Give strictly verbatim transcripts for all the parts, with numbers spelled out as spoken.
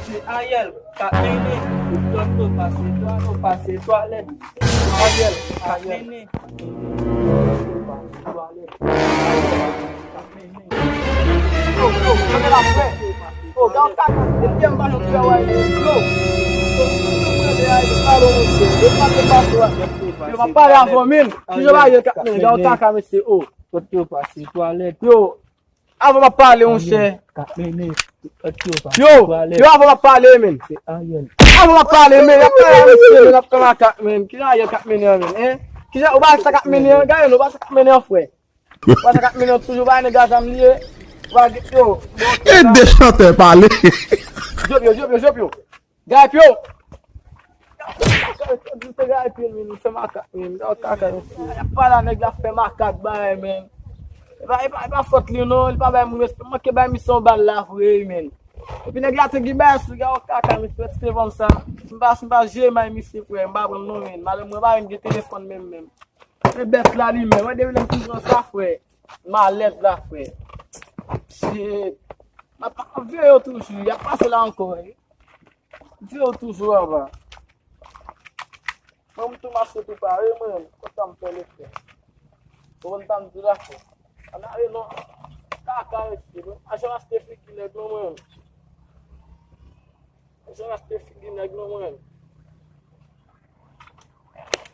Se Ariel k ap mennen. Lòt nou pase twalèt, nou pase twalèt. Se Ariel k ap mennen. Yo, yo, gade la, frè. Yo, gade kaka, depi m pa janm fè wè yo. Yo, yo, yo, yo, yo, yo, yo, yo, yo, yo, yo, yo, yo, m ap pale avè w, men. Kijan w pa ye k ap mennen? Gade kaka, mesye, o. Kote yo pase twalèt. Yo, avan m ap pale, monchè. K ap mennen. Kote yo pase twalèt. Yo, yo, avan m ap pale, men. Se Ariel. Avan m ap pale, men. Y ap pale a mesye, men, y ap fè makak, men. Kijan Ariel k ap mennen an, men, en? Kijan, ou pa sa k ap mennen an, gade, non, ou pa sa k ap mennen an, frè. Ou pa sa k ap mennen an, toujou pa nèg la zam li ye. Ou pa gen, yo. E de chantè pale. Jop yo, jop yo, jop yo. Gay pyo. Yo, se gay pyo, men, li fè makak, men. Gade kaka, men. Y ap pale a nèg la fè makak, bay, men. E pa, e pa, e pa fòt li, non. Li pa bay moun respè. Manke bay misye yon bal la, vre, men. Epi nèg la te gen bay sou gade kaka, men, fè ti te ban m sa. M pa, m pa jere may misye, frè. M pa pran non, men. Malè mwen pa menm gen telefòn menm, menm. Se bèt la, li menm. Mwen, depi lè m fin pran sa, frè. Malèz la, frè. Shit. M ap, m ap veye yo toujou. Y ap pase la ankò, wi. Di yo toujou anba. Mwen, m tou mache tou pare, mwen. Konsa m fè lefè. Ou konn sa m di la, frè? Ann ale non. Kaka rete, non. Ajan achte figi nèg non, mwen. Ajan achte figi nèg non, mwen.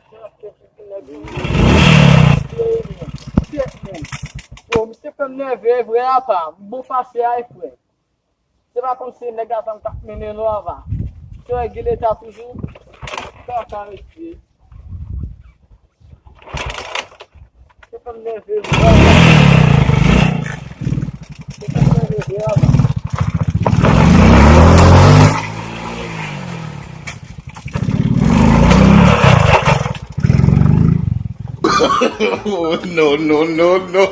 Ajan achte figi nèg non, mwen. Shit, man. Yo, misye fè m nève, vre apa. M bon fache a, frè. Se pa kòmsi nèg la zam k ap mennen nou ava. Misye wè gen leta toujou. Kaka mesye. Se fè m nève vre ava. Se fè m nève vre ava. Oh, no, no, no, no.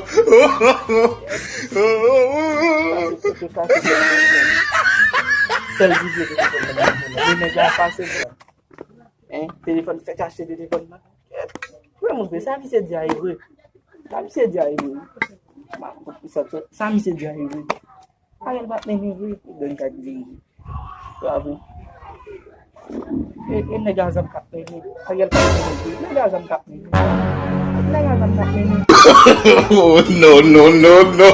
Sèl videyo telefòn nan, men nèg la pase pran. Hein? Telefòn, fè kache telefòn nan. Wè, montre, sa misye di a e vre. Sa misye di a e vre. Sa, sa misye di a e vre. Ariel pa t mennen vre, dan kay vini. Bravo. E, e nèg a zam k ap mennen. Ariel pa t mennen vre. Nèg a zam k ap mennen. Nèg a zam k ap mennen. Oh, no, no, no, no.